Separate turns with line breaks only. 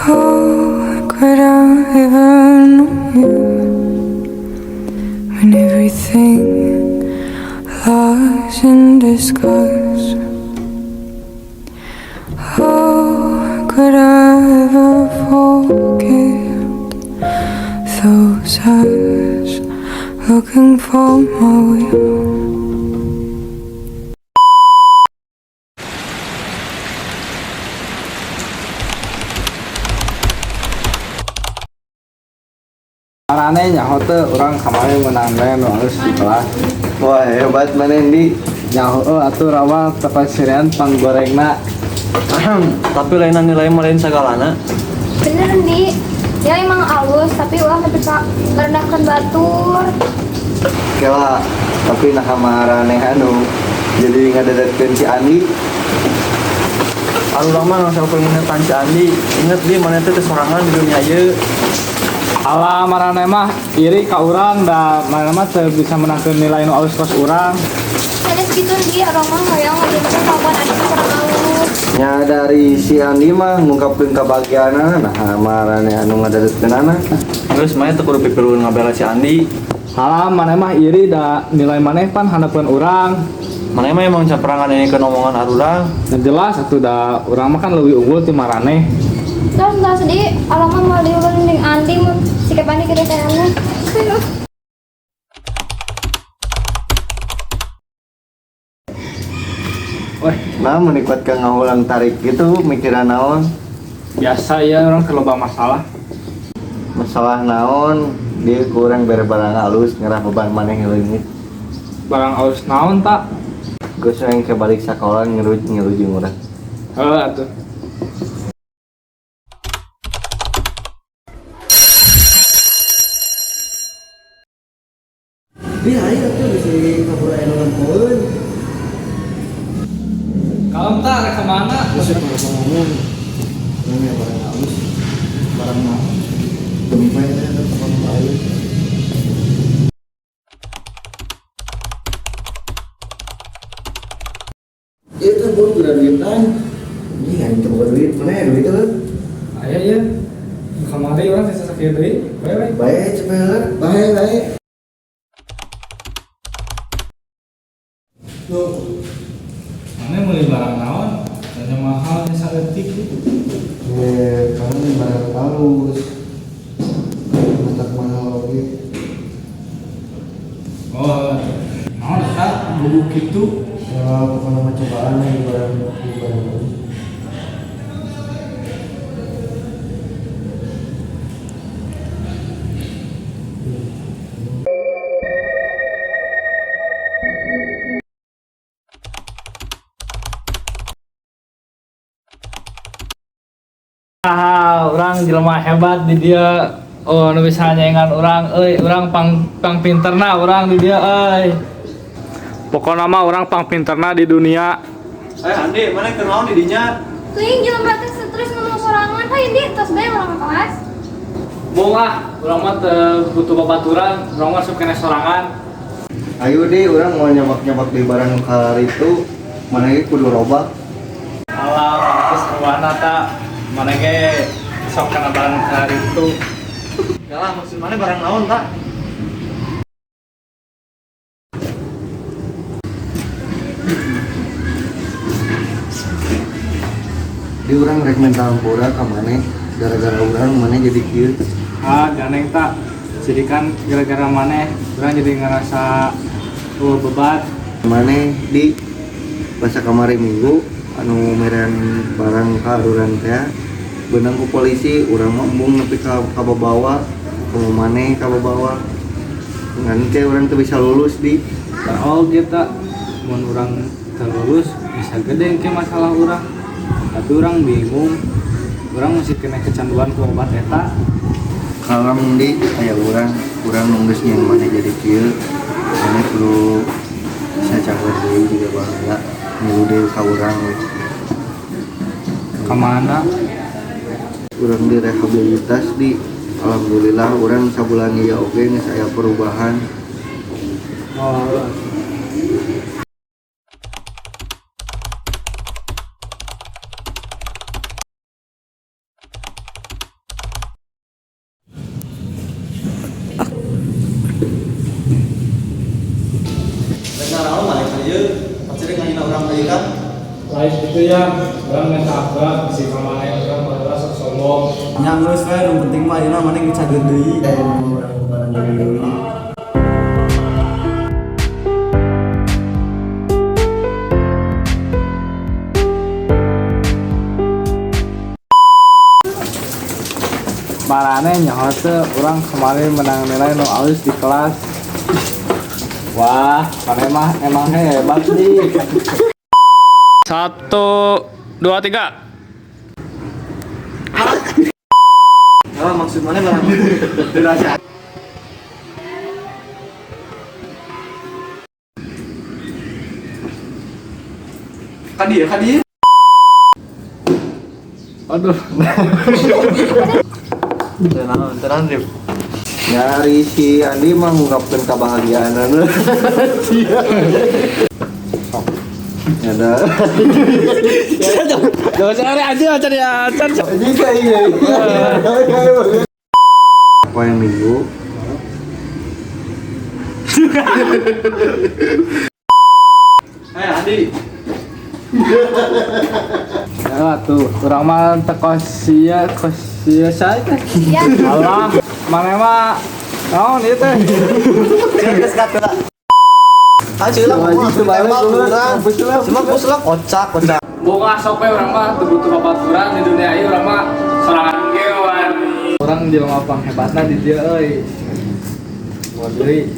How could I ever know you when everything lies in disguise? How could I ever forget those eyes looking for my will?
Maraneh nyaho teu urang kamari menang nilai nu alus di kelas?
Wah, hebat maneh, Di.
Nyaho euy atuh, rawa tapasirean panggorengna.
Tapi lain nilai mah lain sagalana.
Bener nih, ya emang alus tapi ulah nepi ka ngerendahkeun batur.
Kela, tapi nah maraneh anu jadi ngadadadkeun si Andi.
Anu mah langsung pengingetan si Andi. Inget, Di, maneh teh teu sorangan di dunia ieu.
Alah, maraneh mah iri ka urang, da maraneh mah teu bisa menangkeun nilai nu alus kos urang.
Sanes kitu, Di, urang mah hayang ngajelaskeun kelakuan Andi teh kurang alus.
Nya dari si Andi mah ngungkapkeun kebahagiaanna, nah maraneh anu ngadadadkeunana.
Terus maneh teu kudu pipilueun ngabela si Andi.
Alah, maneh mah iri, da nilai maneh pan handapeun urang.
Maneh mah emang caperangan ini ke omongan arurang.
Nah, jelas atuh, da urang mah kan leuwih unggul ti maraneh.
Terus nggak sedih, urang mah mau diulun jeung Andi mun sikap Andi kitu teh aneh.
Wah,
Nah, menikmat ke ngahulang tarik gitu, mikiran naon?
Biasa ya, urang keur loba masalah.
Masalah naon? Dia kurang bere barang halus ngerah beban maneh leungit.
Barang alus naon tak?
Geus yang ke balik sekolah ngeruj ngeruj jeung urang.
Heuh atuh.
Iya, ayo tuh bisa kabur aya nu nempoeun.
Kalem tak, rek kemana?
Terus kalau ngomong, ini barang halus,
Barang naon?
Gempa ya kan tempat lain. Itu buru udah duitan. Ini nggak itu bukan duit, mana ya duit itu?
Aya ya. Kamari urang sisa sakieu deui. Bae bae.
Baik, cepet, baik, baik.
Tuh. Maneh meuli barang naon? Tanya mahal nya saeutik.
Eh, kamu nih barang halus. Matak mahal oke.
Oh, naon eta bubuk kitu?
Ya, pokoknya mah cobaan nih barang barang halus.
Ah, urang jelema hebat di dieu. Oh, nu bisa nyaingan urang euy, urang pang pang pinterna urang di dieu euy. Pokokna mah urang pang pinterna di dunia.
Eh Andi, maneh keur naon di dinya?
Teuing jelema teh stres ngomong sorangan, hayu Di, tos bae urang ke kelas.
Bohong ah, urang mah teu butuh babaturan, urang mah sok keneh sorangan.
Ayo deh, urang mau nyabak-nyabak di barang itu, maneh ge kudu robah.
Alah, maneh geus sarwana ta. Maneh ge sok kana barang itu.
Yalah, maksud maneh barang naon tak?
Di urang rek minta ampura ka maneh, gara-gara urang maneh jadi kieu.
Ah, gandeng tak. Jadi kan gara-gara maneh, urang jadi ngerasa oh, beban.
Maneh di bahasa kamari minggu anu merean barang ka urang teh beunang ku polisi, urang mah embung nepi ka kababawa, komo maneh kababawa. Ngan ke urang teu bisa lulus, Di.
Oh kita, mun urang teu lulus bisa gede ke masalah urang. Tapi urang bingung, urang masih kena kecanduan ku obat eta.
Kalem, Di, aya urang, urang nu geus nyieun maneh jadi kieu. Maneh kudu bisa cager deui juga baheula. Ngilu deui ka urang we.
Kemana?
Urang direhabilitas, Di. Alhamdulillah urang sabulan ieu oge geus aya perubahan.
Oh, Kieu ya, urang minta akhlak bisi ka maneh urang baheula sok sombong.
Nya geus we, nu penting mah ayeuna maneh geus cager deui.
Marane nyaho teu urang kemarin menang nilai nu alus di kelas. Wah, maneh mah emang hebat nih. Satu, dua, tiga.
Nah, maksud maneh barang. Ka dieu, ka dieu.
Aduh.
Tenang, tenang, Rip.
Nyari si Andi mah ngungkapkeun kebahagiaan. Ada.
Jangan cari aja, cari aja.
Jika iya. Apa yang minggu?
Eh, Andi.
Ya tuh, urang mah teu kos sia, kos sia saya teh.
Ya.
Alah, maneh mah naon ieu teh?
Geus kata. Ah, cila mah tembak urang. Cuma lah kocak, kocak.
Boga sok we urang mah teu butuh babaturan di dunia ieu, urang mah sorangan ge wani. Urang jelema panghebatna di dieu euy. Wah deui.